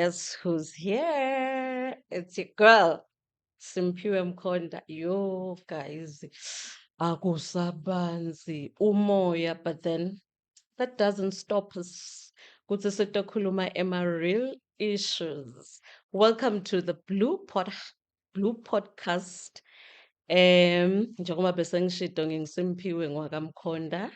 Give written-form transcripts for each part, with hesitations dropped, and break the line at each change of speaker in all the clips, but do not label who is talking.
Guess who's here? It's your girl, Simphiwe Mkhonta. Yo, guys, akusabanzi umoya, but then that doesn't stop us. Kutsi sitokhuluma ema real issues. Welcome to the Blue Podcast. Njengoba bese ngishito nginguSimphiwe ngwakaMkhonta.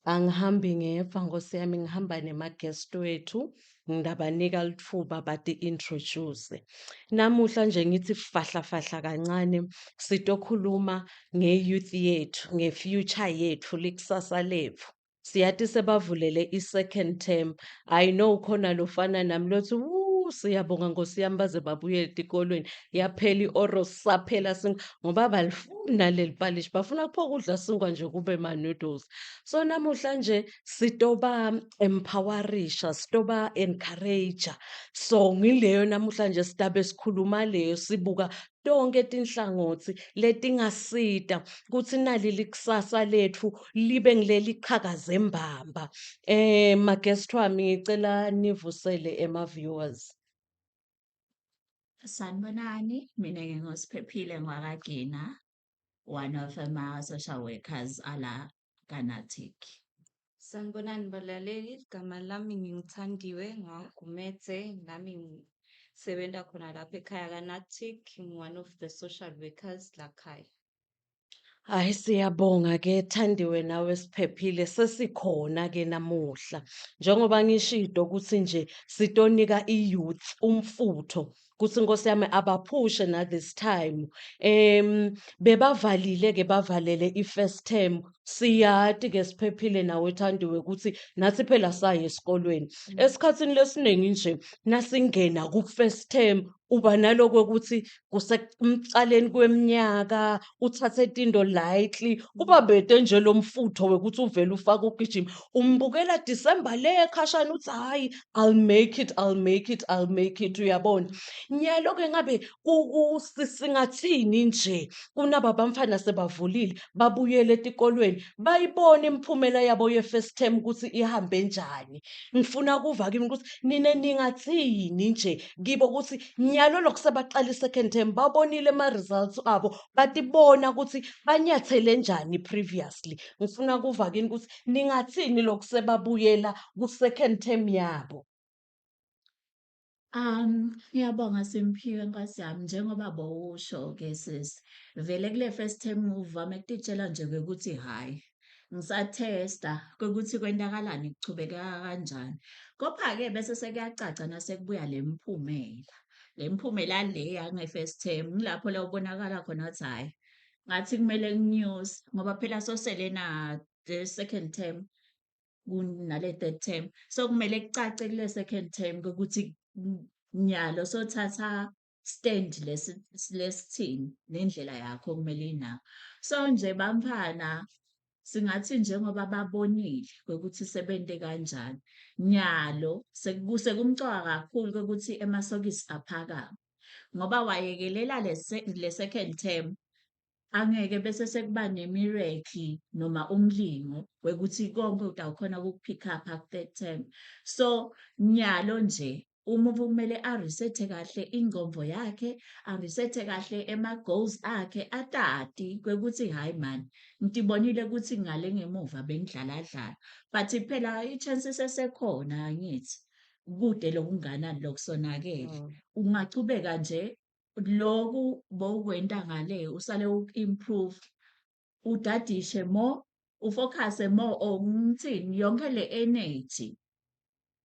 Angihambi ngedvwa Nkosi yami, ngihamba nema-guest wethu, ngidabanika litfuba bati-introduce. Namuhla nje ngithi fahla fahla kancane sitokhuluma nge-youth yethu, nge-future yethu, likusasa letfu. Siyati sebavulele i-second term. I know khona lofana nami lothi, "Wuu, siyabonga Nkosi yami, baze babuyele etikolweni." Yaphela i-Oros, saphela sinkwa ngoba balifuni naleli palishi, bafuna kupho kudla sinkwa nje kube ma-noodles. So namuhla nje sitoba empowerisha, sitoba encourage. So ngileyo namuhla nje sitabe sikhuluma leyo, sibuka tonke tinhlangotsi letingasita kutsi nali likusasa letfu libe ngileli qhakaze mbamba. Ma-guest wami, ngicela nivusele ema-viewers.
Sanibonani, mina nginguSiphephile ngwakaGina, one of ama-social workers ala kaNatic.
Sanibonani balaleli, igama lami nginguThandiwe ngwaGumede, nami ngisebenza khona lapha ekhaya kaNatic, ngi-one of the social workers lakhaya.
Hayi, siyabonga ke Thandiwe nawe Siphephile, sesikhona ke namuhla. Njengoba ngishilo ukuthi nje sitonika i-youth umfutho kuthi Nkosi yami abaphushe na this time. Bebavalile ke, bavalele i-first term. Siyati ke Siphephile nawe Thandiwe ukuthi nathi phela saye esikolweni. Esikhatsini lesiningi nje nasingena ku-first term uba naloko ukuthi kusemcaleni kweminyaka, uthathe tinto lightly, kuba bete nje lo mfutho wekuthi uvele ufake ugijima. Umbukela December le khashana uthi, "Hayi, I'll make it, I'll make it, I'll make it," uyabona. Nyalo ke ngabe singathini nje kunaba bamfana sebavulile, babuyele etikolweni, bayibone imiphumela yabo ye-first term ukuthi ihambe njani. Ngifuna kuva kimi ukuthi nine ningathini nje kibo ukuthi nyalo lokhu sebaqala i-second term, babonile ama-results abo, batibona ukuthi banyathele njani previously. Ngifuna kuva kini ukuthi ningathini lokhu sebabuyela ku-second term yabo.
Ngiyabonga Simphiwe, nkosi yami, njengoba bowusho ke sis. Vele kule first term uvame kutitshela nje ukuthi hhayi, ngisathesta ukuthi kwenzakalani, kuchubeka kanjani. Kopha-ke bese sekuyacaca nasekubuya le mphumela. Le mphumela le yange-first term ngilapho la ubonakala khona ukuthi hhayi, ngathi kumele nginyuse ngoba phela sosele na the second term kunale third term. So kumele kucace kule second term ukuthi nyalo sothatha stand lesi lesithini nendlela yakho okumele inayo. So nje bamfana, singathi njengoba babonile ukuthi sebente kanjani, nyalo sekumcoka kakhulu ukuthi emasokisi aphakame ngoba wayekelela le second term, angeke bese sekuba ne-miracle noma umlingo wekuthi konke utawukhona ukuku-pick up ku-third term. So nyalo nje umuntu kumele a-reset-e kahle ingcondvo yakhe, a-reset-e kahle ema-goals akhe, atati kwekuthi hhayi man, ngitibonile ukuthi ngale ngemuva bengidlala dlala, but phela i-chance isesekhona, angithi kude lokunganani lokusonakele. Ungachubeka nje loku bowukwenta ngale, usale uku-improve, udadishe more, u-focus-e more, or ngithini, yonke le energy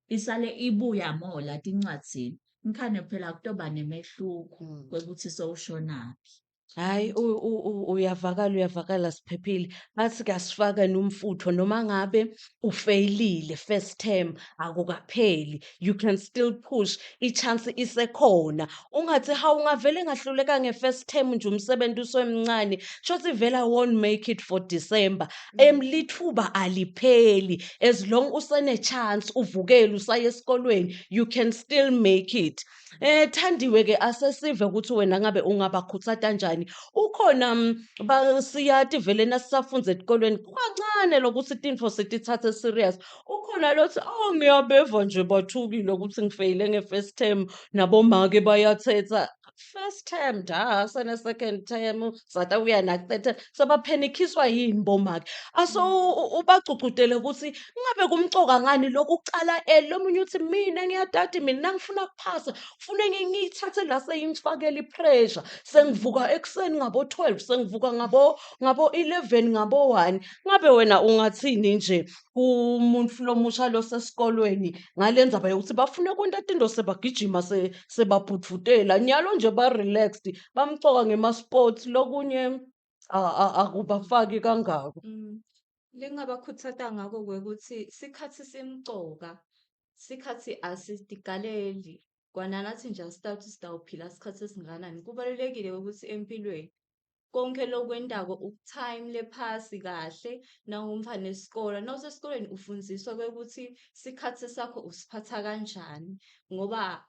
isale ibuya more la tincwadzini. Ngikhane phela kutoba nemehluko kwekuthi sowushonaphi.
Hhayi, uyavakala, uyavakala Siphephile. Bathi kasifake nomfutho, noma ngabe ufeyilile first term akukapheli, you can still push, i-chance isekhona. Ungathi, "Hawu, ngavele ngahluleka nge-first term nje, umsebenzi usemncane, shuthi vele I won't make it for December." Lithuba alipheli, as long usene-chance uvukele usaye esikolweni, you can still make it. Thandiwe ke, asesive ukuthi wena ngabe ungabakhuthata kanjani. ngani? Ukhona siyati vele nasisafundza etikolweni kukancane lokuthi tintfo sititsatse serious. Ukhona lothi, oh, ngiyabeva nje bathukile ukuthi ngifeyile nge-first term, nabomake bayathetha. First term da, sene second term, satawuya na-third term, sebaphenikhiswa yini bomake? Aso ubagcugcutele ukuthi ngabe kumcoka ngani lokhu kucala early. Lomunye uthi mina ngiyadada, mina nangifuna kuphasa kufuneke ngiyithathe la seyingifakela i-pressure, sengivuka ekuseni ngabo-12, sengivuka ngabo 11, ngabo-1. Ngabe wena ungathini nje kumuntu lomusha losesikolweni ngale ndzaba yokuthi bafuna kwenta tinto sebagijima, sebabhudvutela nyalo nje ba-relaxed, bamcoka ngema-sports, lokunye akubafaki kangako?
Lengingabakhutsata ngako kwekutsi sikhatsi simcoka, sikhatsi asitigaleli. Kwananathi nje asitawuthi sitawuphila isikhathi esingakanani. Kubalulekile ukuthi empilweni konke lokwentako uku-time lephasi kahle nawungumntfwana wesikole. Nawusesikolweni ufundziswa kwekutsi sikhatsi sakho usiphatha kanjani, ngoba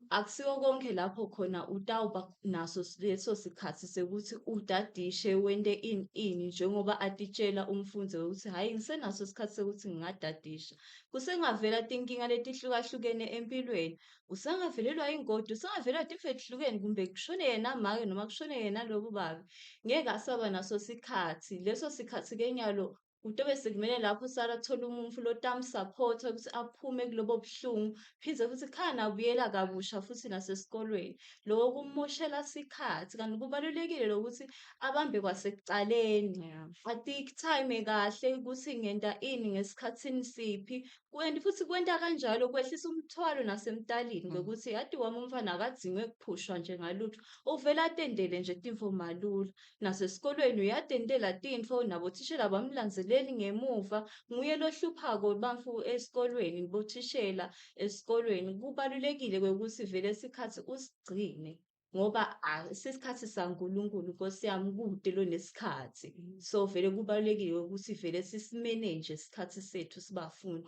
akusiko konke lapho khona utawuba naso leso sikhatsi sekuthi udadishe, wente ini ini, njengoba atitshela umfundzi ukuthi hhayi, ngisenaso isikhathi sekuthi ngingadadisha. Kusengavela tinkinga letihlukahlukene empilweni. Usengavelelwa ingoti, usengavelelwa tifo letihlukene, kumbe kushone yena make noma kushone yena lobu babe. Ngeke asaba naso sikhatsi. Leso sikhatsi-ke nyalo kutobe sekumele lapho salathola umuntu lotam-support-a ukuthi aphume kulobo buhlungu, phindze futhi khane abuyela kabusha futhi nasesikolweni. Loko kumoshela sikhatsi, kanti kubalulekile lokuthi abambe kwasekucaleni, ati-time kahle ukuthi ngenta ini ngesikhatsini siphi. And futhi kwenta kanjalo kwehlisa umthwalo nasemtalini ngokuthi yati wami umfana akadzinge kuphushwa nje ngalutho, uvele atendele nje tintfo malula. Nasesikolweni uyatentela tintfo, nabothishela abamlandzeleli ngemuva, nguye lohluphako bantfu esikolweni, bothishela esikolweni. Kubalulekile kwekutsi vele sikhatsi usigcine ngoba sisikhatsi saNkulunkulu, Nkosi yami, kute lonesikhatsi. So vele kubalulekile ukuthi vele sisi-manage isikhatsi sethu sibafundi.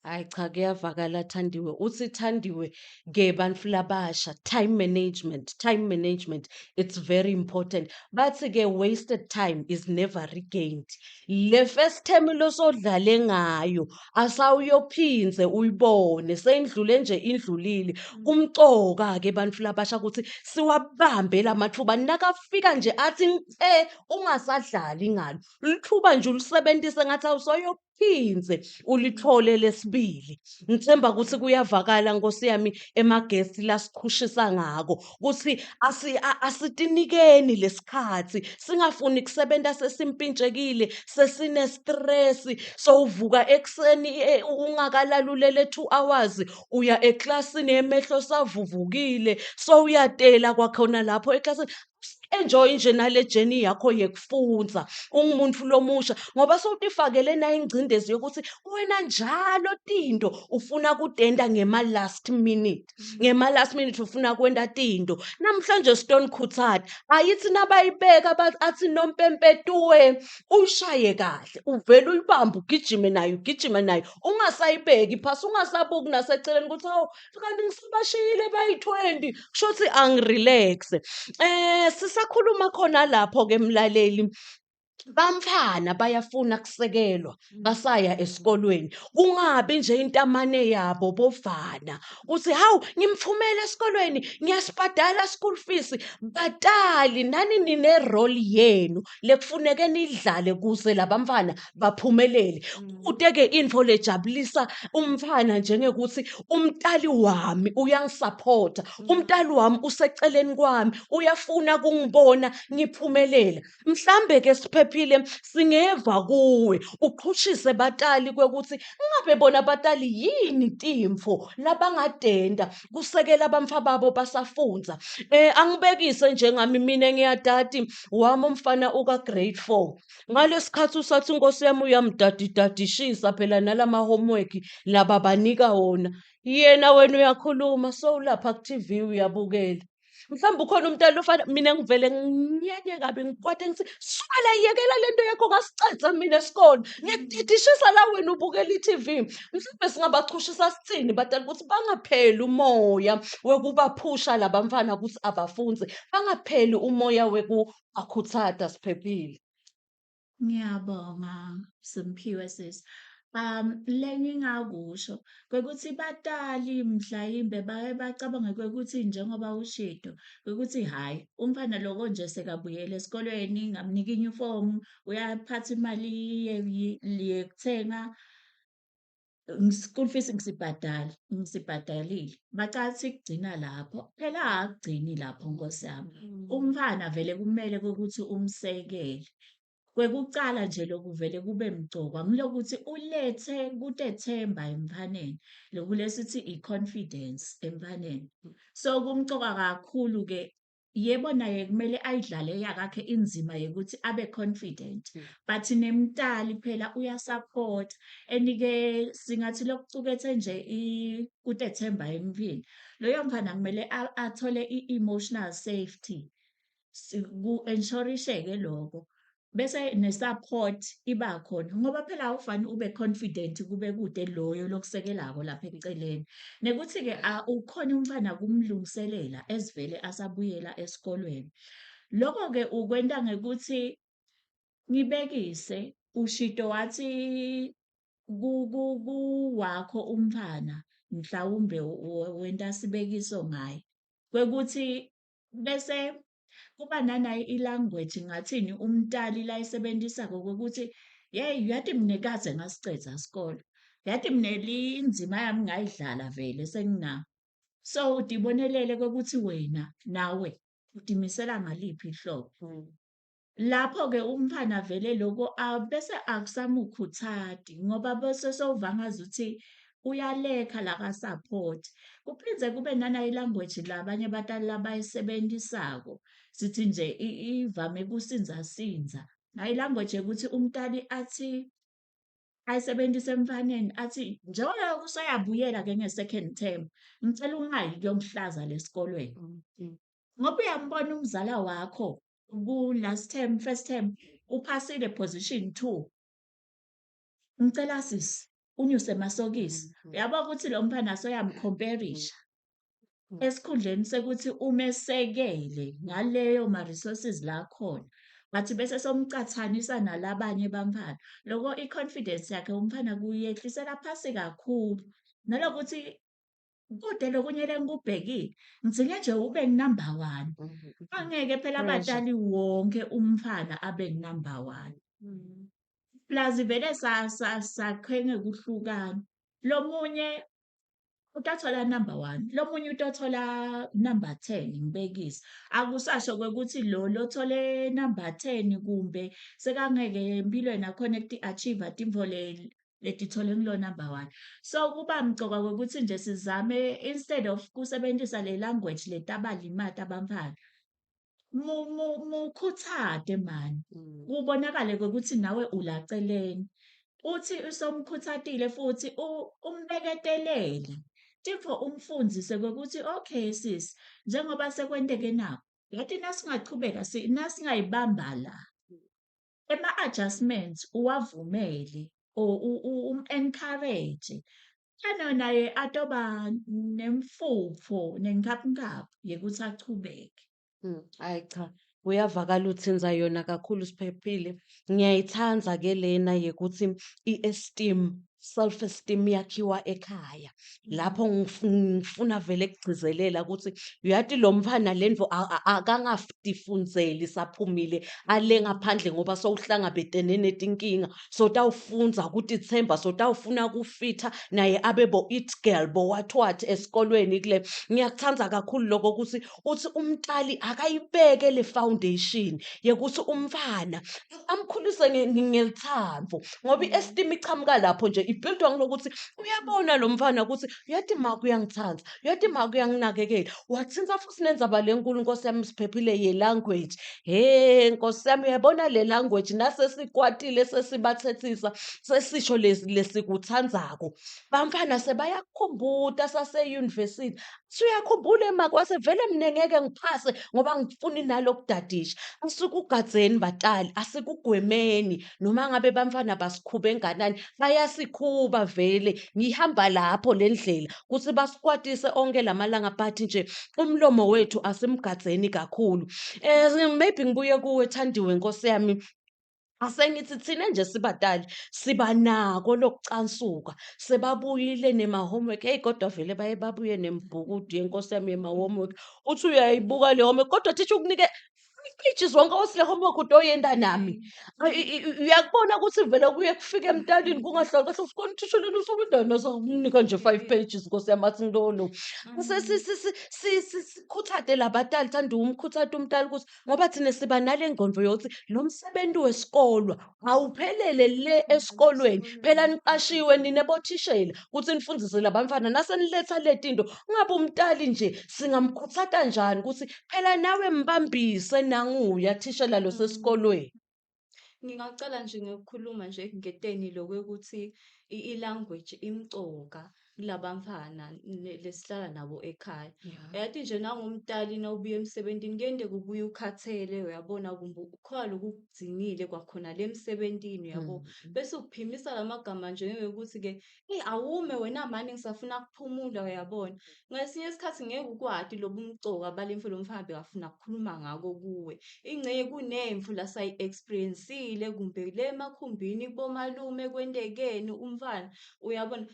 Hayi cha, kuyavakala Thandiwe. Uthi Thandiwe ke, bantfu labasha, time management, time management, it's very important. Bathi ke wasted time is never regained. Le first term losodlale ngayo asawuyophindze uyibone, seyindlule nje, indlulile. Kumcoka ke bantfu labasha ukuthi siwabambe lamatfuba nakafika nje athi eh, ungasadlali ngalo. Lithuba nje ulisebentise ngathi awusoyophindze ulithole lesibili. Ngithemba ukuthi kuyavakala, Nkosi yami, emagesti lasichushisa ngako ukuthi asitinikeni lesikhatsi, singafuni kusebenta sesimpintshekile, sesine stress, sowuvuka ekuseni ungakalalulele 2 hours, uya eklasini emehlo savuvukile, sowuyatela kwakhona lapho eklasini. Enjoy nje nale journey yakho yekufundza ungumuntu lomusha, ngoba sowutifakele na ingcindezi yokuthi wena njalo tinto ufuna kutenta ngema last minute, ngema last minute ufuna kwenta tinto. Namhlanje Stone Khutsata ayithi nabayibeka athi nompempetuwe, uyishaye kahle, uvele uyibambe, ugijime nayo, ugijime nayo, ungasayibeki phasi, ungasabuki naseceleni ukuthi hawu, kanti ngisabashiyile bayi-20, kusho ukuthi angi-relax. Sisakhuluma khona lapho ke mlaleli, bamfana bayafuna kusekelwa basaya esikolweni, kungabi nje intamane yabo bovana uthi hawu, ngimthumela esikolweni, ngiyasibhadala school fees. Batali nani nine role yenu lekufuneke nidlale kuze labamfana baphumelele. Kute-ke intfo lejabulisa umfana njengekuthi umtali wami uyangi-support-a, umtali wami useceleni kwami, uyafuna kungibona ngiphumelela. Mhlambe-ke Siphephile singeva kuwe uqhushise batali kwekuthi ngabe bona batali yini timfo labangatenta kusekela bantfwa babo basafundza. Angibekise njengami, mina ngiyadati wami umfana uka grade 4. Ngalesikhathi usathi inkosi yami uyamdadidadishisa phela nalama homework laba banika wona. Yena wena uyakhuluma sowulapha ku TV uyabukela. Mhlawumbe ukhona umntwana ofana mina ngivele nginyanye kabi ngikwate ngithi suka la yekela lento yakho ngasicetha mina esikole. Ngiyakudidishisa la wena ubukela i-TV. Mhlawumbe singabachushisa sithini batali ukuthi bangapheli umoya wekubaphusha labamfana ukuthi abafundze, bangapheli umoya wekubakhuthaza siphephile.
Ngiyabonga Simphiwe sisi. Lengingakusho kwekuthi batali mhlawumbe baye bacabange kwekuthi njengoba ushito ukuthi hhayi umfana loko nje sekabuyele esikolweni ngamnika inyufomu, uyaphatha imali yekuthenga school fees ngisibhadala ngisibhadalile. Bacathi kugcina lapho, phela akugcini lapho nkosi yami. Umfana vele kumele ukuthi umsekele. Kwekucala nje lokuvele kube mcoka ngulokuthi ulethe kutethemba emntfwaneni, loku lesithi i-confidence emntfwaneni. So kumcoka kakhulu-ke, yebo naye kumele ayidlale eyakakhe inzima yokuthi abe confident, but nemtali phela uyasaphotha. And-ke singathi lokucukethe nje kutethemba emntwini, loyo mfana kumele athole i-emotional safety, ku-ensure-isheke loko. Bese ne-support iba khona ngoba phela awufani ube confident kube kude loyo lokusekelako lapha eceleni. Nekuthi-ke ukhona umntwana kumlungiselela esivele asabuyela esikolweni. Loko-ke ukwenta ngekuthi ngibekise ushito wathi kuwakho umntwana mhlawumbe wenta sibekiso ngaye kwekuthi bese kuba nanayi i-language ngathini umtali layisebentisako kwekuthi yeyi yathi mina kaze ngasicedza sikolo, yathi mina indzima yami ngayidlala vele senginawo. So utibonelele kwekuthi wena nawe utimisela ngaliphi ihlobo. Lapho-ke umntwana vele loko bese akusamukhuthadi ngoba bese sewuva ngazuthi uyalekha la ka-support. Kuphindze kube nanayi i-language labanye abatali labayisebentisako, sithi nje ivame kusindzasindza. Nayi i-language yokuthi umtali athi ayisebenzise emfaneni athi njengoba useyabuyela-ke nge-second term, ngicela ungayi kuyomhlaza lesikolweni. Ngoba uyambona umzala wakho ku-last term, first term, uphasile position 2. Ngicela sisi unyuse amasokisi. Uyabo ukuthi lo mfana soyamkhomperisha. Esikhundleni sekuthi umesekele ngaleyo ma-resources la khona. But bese somcathanisa nalabanye bamfana. Loko i-confidence yakhe umfana kuyehlisela phasi kakhulu. Nalokuthi kude lokunye lengikubhekile, ngidzinge nje ube number one. Angeke phela
Pressure.
abatali wonke umfana abe number one. Plus vele sakhe ngekuhlukana. Lomunye utathola number one, lomunye utothola number 10 ngibekise. Akusasho kwekuthi lo lothole number 10 kumbe sekangeke empilweni akhone kuti-achieve tintfo letithole kulo number one. So kuba mcoka kwekuthi nje sizame instead of kusebenzisa le language letabalimata abantwana, mukhuthate mani, kubonakale kwekuthi nawe ulaceleni. Uthi usomkhuthatile futhi umbeketelele. Tintfo umfundzise kwekuthi okay sisi, njengoba sekwenteke naku, yathi nasingachubeka nasingayibamba la. Ema-adjustments uwavumele or um-encourage. Khona naye atoba nemfutfo nenkhaphunkaphu yekuthi achubeke.
Hhayi cha, uyavakala uthintsa yona kakhulu Siphephile. Ngiyayitsandza ke lena yekuthi i-esteem, self esteem yakhiwa ekhaya. Lapho ngifuna vele kugcizelela ukuthi uyati lo mfana lentfo akangatifundzeli saphumile ale ngaphandle ngoba sowuhlangabetene netinkinga. Sotawufundza kutitsemba, sotawufuna kufitha naye abe bo it girl bo what what esikolweni kule. Ngiyakutsandza kakhulu lokho ukuthi uthi umtali akayibeke le foundation yekuthi umfana amkhulise ngelithambo ngoba i-esteem ichamuka lapho nje ibhildwa ngilokuthi uyabona lo mfana ukuthi uyathi ma kuyangithanda, uyathi ma kuyanginakekela. Wathintsa futhi nendzaba lenkulu nkosi yami Siphephile ye-language. He nkosi yami uyabona le language nasesikwatile sesibathethisa sesisho lesi lesikuthandzako. Bamfana sebayakukhumbuta sase-university. Suyakhumbula emakwase vele mina ngeke ngiphase ngoba ngifuni nalokudadisha. Asikugadzeni batali, asikugwemeni noma ngabe bantfwana basikhube enganani, bayasikhuba vele. Ngihamba lapho le ndlela kutsi basikwatise onke lamalanga but nje umlomo wethu asimgadzeni kakhulu. Maybe ngibuye kuwe Thandiwe Nkosi yami. Asengithi thina nje sibatali siba nako lokucansuka sebabuyile nema-homework. Hey kodwa vele baye babuye nembhukudu yenkosi yami yema-homework. Uthi uyayibuka le homework kodwa thisha ukunike 5 pages wonke othi le homework utoyenta nami. Uyakubona ukuthi vele kuye kufike emntaneni kungahlali kahle usikole uthisha lena usukudana sakunika nje 5 pages nkosi yami athi ngilolo. Sikhuthate labatali Thandi umkhuthate umntali ukuthi ngoba thina siba nale ngqondo yokuthi lo msebenzi wesikolwa awuphelele le esikolweni phela niqashiwe nine bothishela ukuthi nifundise labantwana naseniletha le tinto ngabe umntali nje singamkhuthata njani ukuthi phela nawe mbambise nanguya thishela lo sesikolweni.
Ngingacala nje ngekukhuluma nje ngeteni lokwekuthi i-language imcoka kulabantfwana lesihlala nabo ekhaya. Uyati nje nangumtali nawubuya emsebentini kuyenteka ubuye ukhathele uyabona kumbe ukhona lokukudzingile kwakhona le emsebentini uyabo. Bese uphimisa lamagama nje ngekuthi-ke eyi awume wena mani ngisafuna kuphumula uyabona. Ngesinye isikhathi ngeke ukwati lobumcoka bale mfo lo mfana bekafuna ukukhuluma ngako kuwe. Ingcenye kunemfu lasayi-experience-ile kumbe le emakhumbini kubomalume kwentekeni umfana uyabona.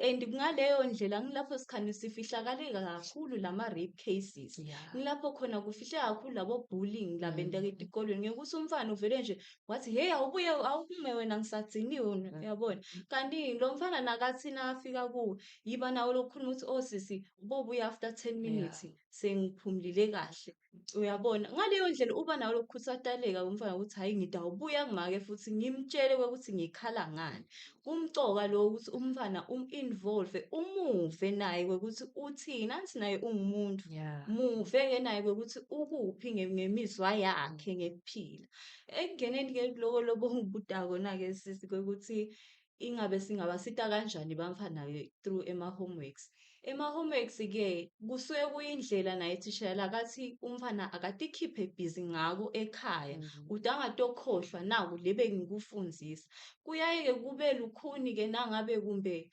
And ngaleyo ndlela ngilapho sikhane sifihlakaleka kakhulu lama-rape cases. Ngilapho khona kufihleka kakhulu labo bullying labenteka etikolweni ngekuthi umfana uvele nje wathi hey awubuye awume wena ngisadziniwe uyabona. Kanti lo mfana nakathi nakafika kuwe yiba nawe lokukhuluma ukuthi oh sisi ubobuya after 10 minutes sengiphumulile kahle uyabona. Ngaleyo ndlela uba nawe lokukhuthataleka umfana ukuthi hhayi ngidawubuya ngimake futhi ngimtshele ukuthi ngikhala ngani. Kumcoka lokho ukuthi umfana um-involve umuve naye kwekuthi uthini angithi naye ungumuntu. Muve-ke naye kwekuthi ukuphi ngemizwa yakhe ngekuphila. Ekungeneni-ke kuloko lobongibudako kona-ke sisi kwekuthi ingabe singabasita kanjani bamfana-ke through ema-homeworks. Ema-homeworks-ke kusuke kuyindlela naye thishela lakathi umfana akatikhiphe busy ngako ekhaya kude angatokhohlwa naku le bengikufundzisa. Kuyaye-ke kube lukhuni-ke nangabe kumbe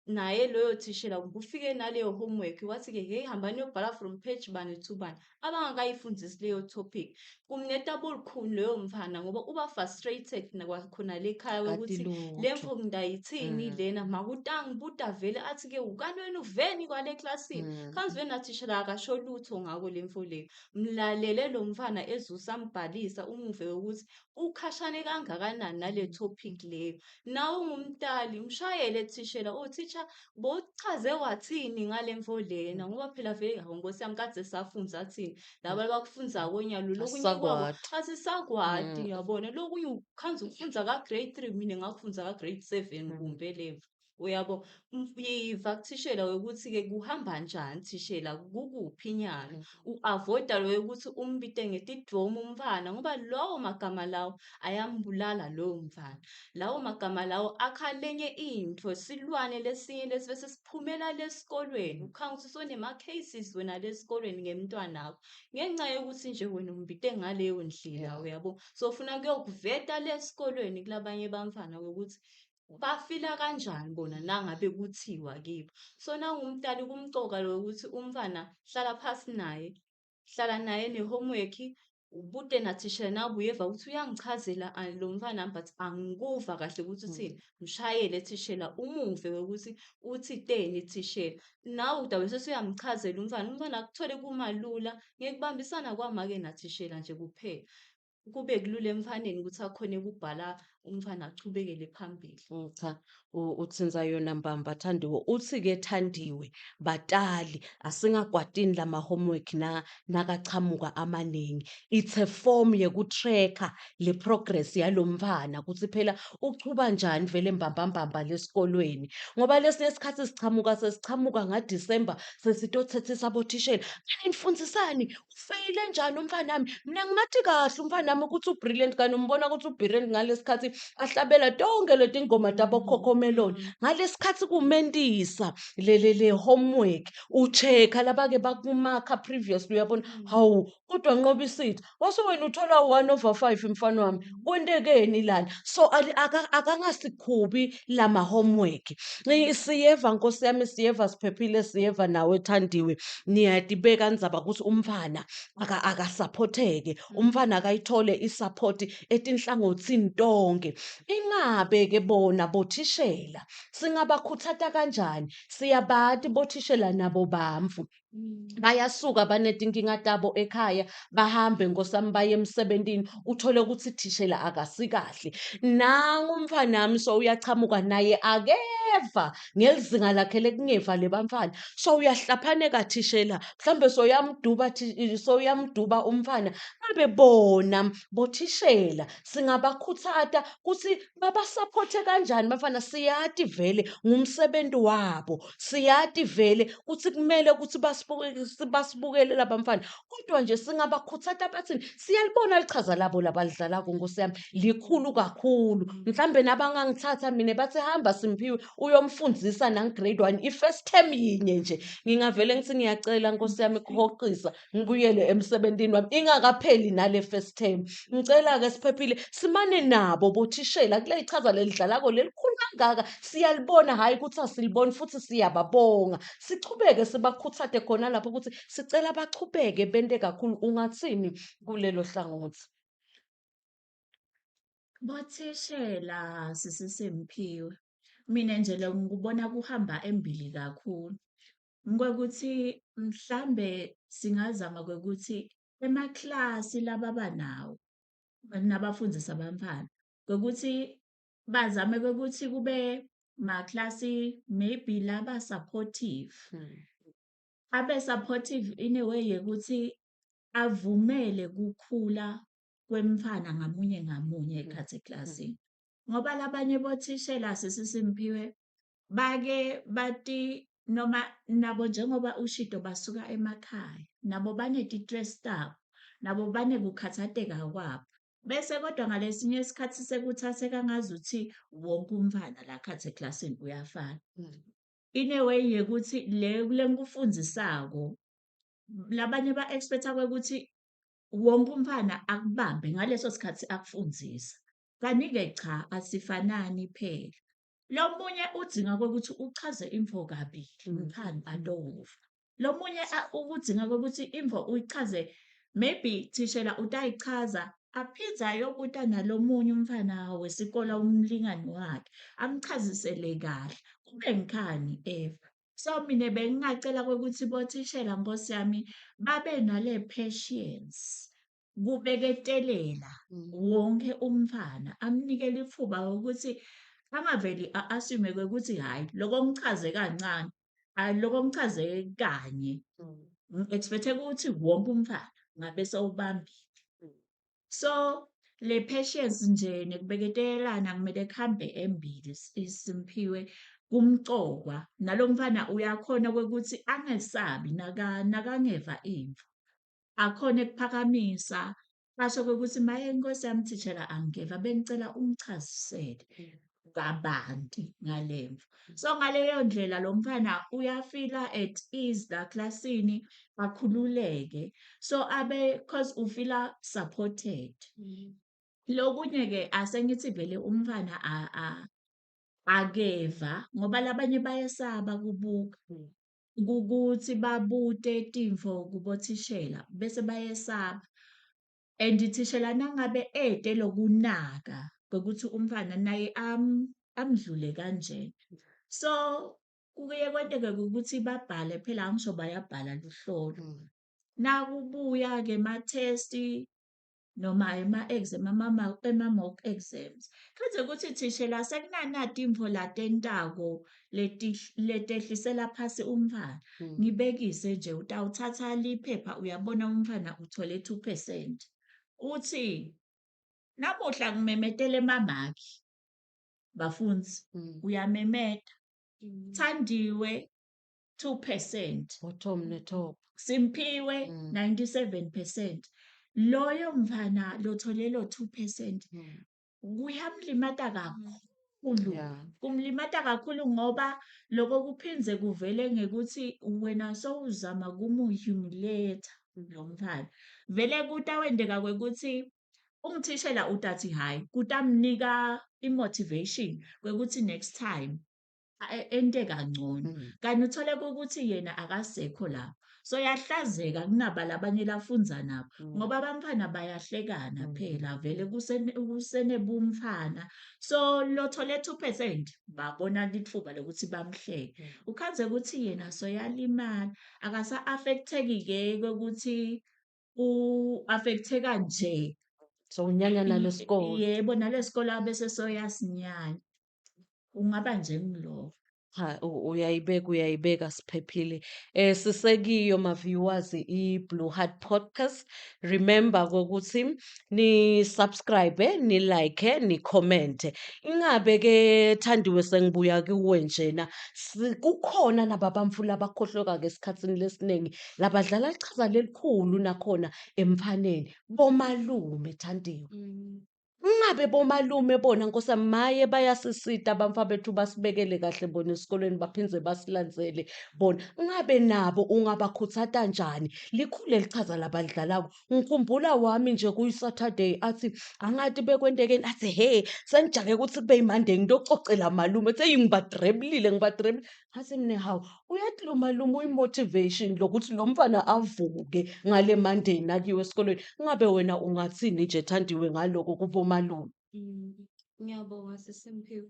naye loyo thishela kumbe ufike naleyo homework wathi-ke hey hambani niyobhala from page bani to bani abangakayifundzisi leyo topic. Kumneta bulukhuni loyo mfana ngoba uba frustrated nakwakhona le ekhaya
Kati
kwekuthi le
lutho.
mfo ngidayithini lena makutangibuta vele athi-ke ukani wena uveni kwale eklasini. Khanzi wena thishela akasho lutho ngako le mfo leyo. Mlalele lo mfana eze usambhalisa umuve ukuthi ukhashane kangakanani nale topic leyo. Nawe ungumtali mshayele thishela, oh teacher bowuchaze wathini ngale mfo lena ngoba phela vele hawu nkosi yami kade safundza thina laba abakufundzako nyalo lokunye kwabo
Asisakwati.
asisakwati uyabona lokunye ukhanza ukufundza ka-grade 3 mina ngakufundza ka-grade 7 kumbe levo uyabo. Yiva kuthishela ukuthi-ke kuhamba njani thishela kukuphi nyalo u-avoida loyo ukuthi umbite ngetidvomu umntfwana ngoba lawo magama lawo ayambulala loyo mntfwana. Lawo magama lawo akha lenye intfo silwane lesinye lesibese siphumela lesikolweni ukhanga ukuthi sonema-cases wena lesikolweni ngemntwanakho ngenca yokuthi nje wena umbite ngaleyo ndlela uyabo. So funa kuyokuveta lesikolweni kulabanye bantfwana ukuthi bafila kanjani bona nangabe kuthiwa kibo. So nawungumtali kumcoka lokuthi umntfwana hlala phasi naye, hlala naye ne-homework ubute nathishela nabuye eva ukuthi uyangichazela lo mntfwana but angikuva kahle ukuthi uthini. Mshayele thishela umuve ukuthi uthi teni thishela. Nawe udabe sesuyamchazela umntfwana, umntfwana akuthole kumalula ngekubambisana kwamake nathishela nje kuphela. Kube kulula emfaneni ukuthi akhone ukubhala umntfwana achubekele phambili.
Cha, utsintsa yona mbamba Thandiwe. Uthi-ke Thandiwe, batali asingakwatini lama-homework na nakachamuka amaningi. It's a form yeku-track-a le progress yalo mntfwana kutsi phela uchuba njani vele mbamba mbamba lesikolweni. Ngoba lesinye isikhathi sichamuka sesichamuka ngaDisemba sesitothethisa bothishela. Kanti nifundzisani? Ufeyile njani umntfwanami? Mina ngimati kahle umntfwanami. Akazami ukuthi u-brilliant, kanti umbona ukuthi u-brilliant ngalesikhathi ahlabela tonke letingoma tabo Cocomelon. Ngalesikhathi kumentisa le homework, u-check-a labake bakumakha previously, uyabona, hawu, kodwa Nqobisitha, wase wena uthola 1/5, mfana wami, kwentekeni lana? So akangasikhubi lama homework. Siyeva, Nkosi yami, siyeva Siphephile, siyeva nawe Thandiwe, niyatibeka ndzaba ukuthi umfana akasupporteke, umfana akayithole i-support etinhlangothini tonke. Ingabe-ke bona bothishela singabakhuthata kanjani? Siyabati bothishela nabo bamfu, bayasuka banetinkinga tabo ekhaya, bahambe, nkosami, baye emsebentini, uthole ukuthi thishela akasikahle. Nangu umfanami so uyachamuka naye, akeva ngelizinga lakhe lekungeva lebamfana, so uyahlaphaneka thishela, mhlambe soyamduba, soyamduba umfana. Ngabe bona bothishela singabakhuthata ukuthi babasupporte kanjani bafana? Siyati vele ngumsebenzi wabo, siyati vele ukuthi kumele ukuthi basibukele labamfana, kodwa nje singabakhuthata bathini? Siyalibona lichaza labo labalidlalako, nkosi yami, likhulu kakhulu. Mhlambe nabangangithatha mina bathi, "Hamba Simphiwe, uyomfundzisa nangu-grade 1 i-first term yinye nje," ngingavele ngithi, "Ngiyacela, nkosi yami, kuhoqisa, ngibuyele emsebentini wami ingakapheli nale first term." Ngicela-ke Siphephile, simane nabo bothishela kule ichaza lelidlalako lelikhulu kangaka. Siyalibona, hhayi ukuthi asiliboni, futhi siyababonga. Sichubeke sibakhuthate khona lapho ukuthi sicela bachubeke bente kakhulu. Ungathini kulelo hlangothi?
Bothishela, sisi Simphiwe, mina nje lo ngikubona kuhamba embili kakhulu. Ngokuthi mhlambe singazama kwekuthi emaklasi lababa nawo nabafundisa abantwana, kwekuthi bazame kwekuthi kube maklasi maybe laba supportive. Abe supportive in a way yekuthi avumele kukhula kwemfana ngamunye ngamunye ekhathi eklasini. Ngoba labanye bothishela, sisi Simphiwe, bake bati noma nabo, njengoba ushito, basuka emakhaya, nabo baneti-stress tabo, nabo banekukhathateka kwabo. Bese kodwa ngalesinye isikhathi sekuthatheka ngazuthi wonke umntfwana la khathi eklasini uyafana. In a way yekuthi le lengikufundzisako, labanye ba-expect-a kwekuthi wonke umntfwana akubambe ngaleso sikhathi akufundzisa. Kanti-ke cha, asifanani phela. Lomunye udzinga kwekuthi uchaze intfo kabili mkhani atowuva. Lomunye ukudzinga kwekuthi intfo uyichaze, maybe thishela utayichaza aphindze ayobuta nalomunye umntfwana wesikole, umlingani wakhe, amchazisele kahle kube ngikhani eva. So mina bengingacela kwekuthi bothishela, nkosi yami, babe nale patience kubeketelela wonke umntfwana, amnike litfuba ukuthi angaveli a-assume kwekuthi, hhayi, loko ngichaze kancane, hhayi, loko ngichaze kanye, ngi-expect-e ukuthi wonke umntfwana ngabe sewubambile. So le patience nje nekubeketelelana kumele kuhambe embili, Simphiwe, kumcokwa. Nalo mfana uyakhona kwekuthi angesabi nakangeva intfo, akhone ukuphakamisa, asho kwekuthi, "Maye, nkosi yami thishela, angikeva, bengicela ungichazisele kabanti ngalemvo." So ngaleyo ndlela lo mfana uyafila at ease la klasini, akhululeke, so abe cause ufila supported. Lokunye-ke, asengithi vele umntfwana akeva, ngoba labanye bayesaba kubuka ukuthi babute tintfo kubothishela, bese bayesaba. And thishela nangabe ete lokunaka kwekuthi umntfwana naye amdlule kanje. So kuye kwenteke ukuthi babhale phela, angisho bayabhala luhlolo. Nakubuya-ke ema-test noma ema-exam, ema-mock exams, khethe ukuthi thishela sekunanati intfo latentako letehlisela phasi umntfwana. Ngibekise nje, utawuthatha liphepha, uyabona umntfwana uthole 2%. Uthi, "Namuhla ngimemetele emamaki bafundzi," uyamemeta. "Thandiwe 2%."
Bottom ne-top.
Simphiwe 97%. Loyo mfana lothole lo 2% kuyamlimata kakhulu. Kumlimata kakhulu ngoba loko kuphindze kuvele ngekuthi wena sowuzama kumu-humiliate lo mntwana. Vele kutawenteka kwekuthi umthishela utathi hhayi kutamnika i-motivation kwekuthi next time ente kangcono. Kanti uthole ukuthi yena akasekho lapho. So yahlazeka kunaba labanye lafundza nabo ngoba abantwana bayahlekana phela vele kusenebumfana. So lothole 2% babona lithuba lokuthi bamhleke. Ukhandze ukuthi yena soyalimala akasa-affect-eki-ke kwekuthi u-affect-eka nje.
So unyanya nalesikole.
Yebo, nalesikole abese soyasinyanya. Ungaba nje ngiloko.
Cha, uyayibeka uyayibeka siphephile. Sisekiyo ma viewers i Blue Heart Podcast. Remember ukuthi ni subscribe, ni like, ni comment. Ingabe ke Thandiwe sengibuya kuwe njena. Kukhona nababamfula abakhohlweka ke esikhatsini lesiningi labadlala ichaza lelikhulu nakhona emfaneni. Bomalume Thandiwe. Ngabe bomalume bona Nkosi yami, maye bayasisita abamfa bethu basibekele kahle bona esikolweni baphindze basilandzele bona. Ngabe nabo ungabakhuthata njani? Likhulu lichaza labalidlalako. Ngikhumbula wami nje kuyi-Saturday athi angathi bekwentekeni athi he sengijake ukuthi kube yi-Monday ngiyococela malume ethi eyi ngibadrebulile ngibadrebulile. Ngathi mina hawu uyathi lo malume uyi-motivation lokuthi lo mfana avuke ngale Monday nakiwe esikolweni. Ngabe wena ungathini nje Thandiwe ngaloko kubomalume?
Ngiyabonga sisi Mphiwe.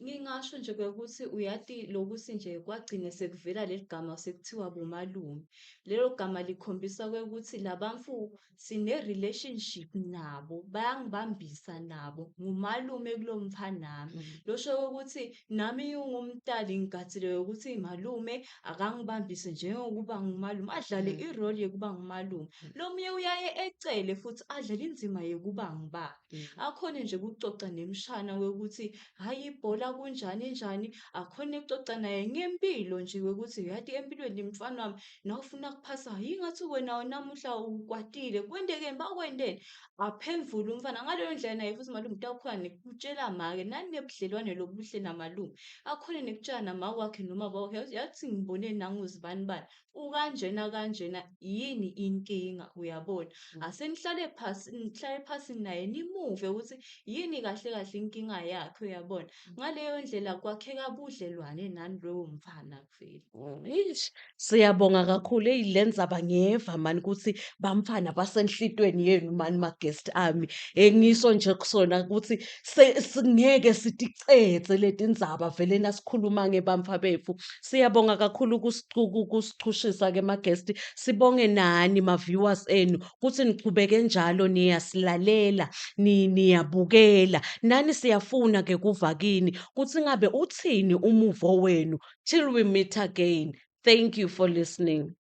Ngingasho nje ukuthi uyati lokuthi nje kwagcine sekuvela leli gama sekuthiwa bomalume. Lelo gama likhombisa ukuthi labamfu sine-relationship nabo, bayangibambisa nabo, ngumalume kulo mfanami. Losho ukuthi nami ungumntali ngigadzile ukuthi malume akangibambise njengokuba ngumalume, adlale i-role yokuba ngumalume. Lo munye uyaye ecele futhi adlale indzima yokuba ngubaba. Akhone nje ukucoca nemshana wekuthi hhayi ibhola kunjani njani, akhone ukucoca naye ngempilo nje wekuthi uyati empilweni mfana wami nawufuna kuphasa yingathi wena namuhla ukwatile kwentekeni bakwenteni aphendvule umfana ngaleyo ndlela naye futhi malume utawukhona nekutshela make nani nebudlelwane lobuhle namalume akhone nekutshela nama wakhe noma baba wakhe yathi ngibone nanguzibani bani ukanjena kanjena yini inkinga uyabona. Asenihlale phasi nihlale phasi naye nimuve ukuthi yini kahle kahle inkinga yakhe uyabona. Ngaleyo ndlela kwakheka budlelwane nani lowo mfana vele.
Eish, siyabonga kakhulu. Eyi le ndzaba ngiyeva mani ukuthi bamfana basenhlitweni yenu mani ma-guest ami. Ngisho nje kusona ukuthi singeke siticedze leti ndzaba vele nasikhuluma ngebamfa bethu. Siyabonga kakhulu kusichushisa-ke ma-guest. Sibonge nani ma-viewers enu ukuthi nichubeke njalo niyasilalela, niyabukela. Nani siyafuna-ke kuva kini ukuthi ngabe uthini umuvo wenu. Till we meet again. Thank you for listening.